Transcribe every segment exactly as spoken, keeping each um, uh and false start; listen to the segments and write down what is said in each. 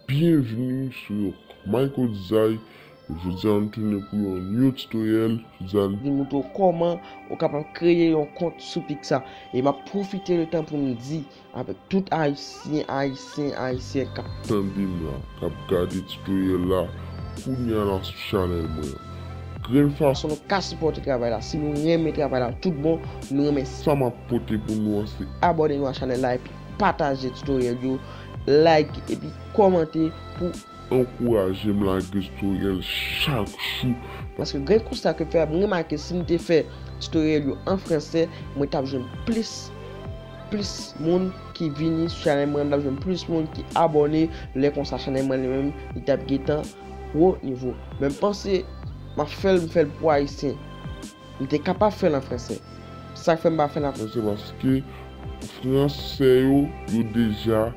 Byenvni sou Myco Design. Jodi a nou tounen pou yon new tutorial. Jodi a nou vin montre w kòman ou kapab kreye yon kont sou Pixar. E m ap pwofite letan pou m di avèk tout Ayisyen, Ayisyen, Ayisyen k ap tande m la, k ap gade tutorial la kounye a la sou chanèl mwen an. Grenn fason nou ka sipòte travay la. Si nou renmen travay la tout bon, nou renmen sa m ap pote pou nou an, se abòne nou a chanèl la epi pataje tutorial yo, like epi kòmante pou ankouraje m lage tutorial chak jou. Paske gen konsta ke fè, m remake si m te fè tutorial yo an fransè, mwen t ap jwenn plis, plis moun ki vini sou chanèl mwen, m t ap jwenn plis moun ki abòne, lè konsa chanèl mwen li menm, li t ap gentan wo nivo. Men m panse m ap fè l, m fè l pou Ayisyen. M te kapab fè l an fransè. Sa k fè m pa fè l an fransè, paske fransè yo, yo deja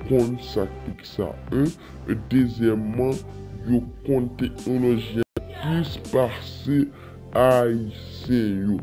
konn sa k Pixar. Un, e dezyèmman, yo konn teknoloji an plis pase Ayisyen yo.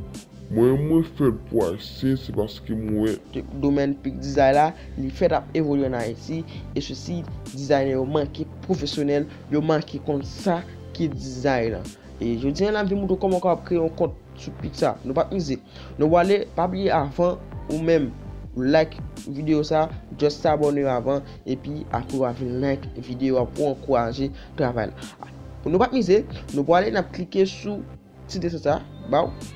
Mwen, mwen fè l pou Ayisyen, se paske m wè domèn Pix Design la, li fèt ap evolye an Ayiti, e sesi, dizayner yo manke pwofesyonèl, yo manke konn sa ki dizay lan. E jodi a, n ap vin montre w kòman w kapab kreye yon kont sou Pixar. Nou p ap mize. Nou prale, pa bliye avan ou menm like videyo sa, just abòne avan, epi apre w a vin like videyo a pou ankouraje travay la. Nou p ap mize, nou prale, n ap klike sou ti desen sa, ba w.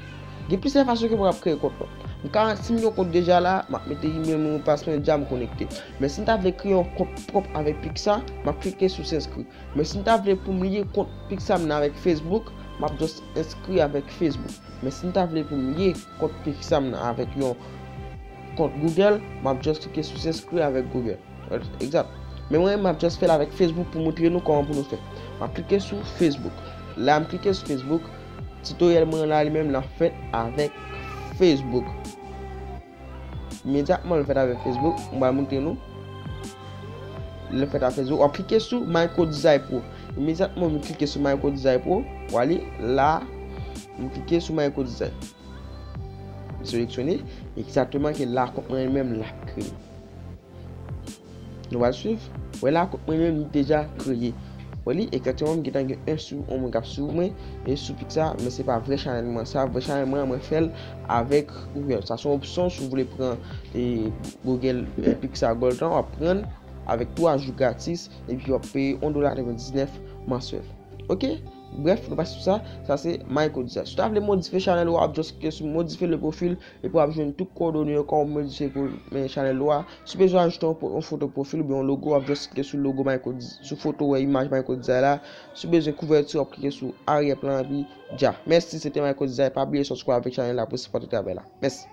Gen plizyè fason ke w ap kreye kont lan. M ka, si m gen yon kont deja la, m ap mete email mwen, mo de pas mwen, deja m konekte. Men si m ta vle kreye yon kont pwòp avèk Pixar, m ap klike sou s'inscrire. Men si m ta vle pou m lye kont Pixar m nan avèk Facebook, m ap just enskri avèk Facebook. Men si m ta vle pou m lye kont Pixar m nan avèk yon kont Google, m ap just klike sou s'inscrire avèk Google. Egzat. Men mwen, m ap just fè l avèk Facebook pou montre nou kòman pou nou fè. M ap klike sou Facebook. Lè m klike sou Facebook, tutorial mwen la li menm l ap fèt avèk Facebook. Imedyatman l fèt avèk Facebook, m pral montre nou. Lè l fèt avèk Facebook, w ap klike sou Myco Design Pro. Imedyatman m klike sou Myco Design Pro, w ale la, m klike sou Myco Design. M seleksyone, egzakteman ke la kont mwen menm l ap kreye. Nou pral swiv. Wè la, kont mwen menm li deja kreye. Wè li, egzakteman, m gentan gen yon sou, yon moun k ap swiv mwen, e sou Pixar, men se pa vrè chanèl mwen. Sa, vrè chanèl mwen, mwen fè l avèk Google. Sa se yon opsyon, si w vle pran, e, Google, e, Pixar Gold lan, w ap pran l avèk twa jou gratis, epi w ap peye yon dola katrevendiznèf mansyèl. Oke? Brèf, nou pase sou sa, sa se Myco Design. Si w ta vle modifye chanèl ou, w ap just klike sou modifye le profil, epi w ap jwenn tout kowòdone yo, kòman w modifye pou, men, chanèl ou a. Si w bezwen ajoute yon po-, yon foto pwofil oubyen yon logo, w ap just klike sou logo Myco Dez-, sou foto wè imaj Myco Design la. Si w bezwen kouvèti, w ap klike sou aryè plan epi dja. Mèsi, se te Myco Design. Pa bliye subscribe avèk chanèl la pou sipòte travay la. Mèsi.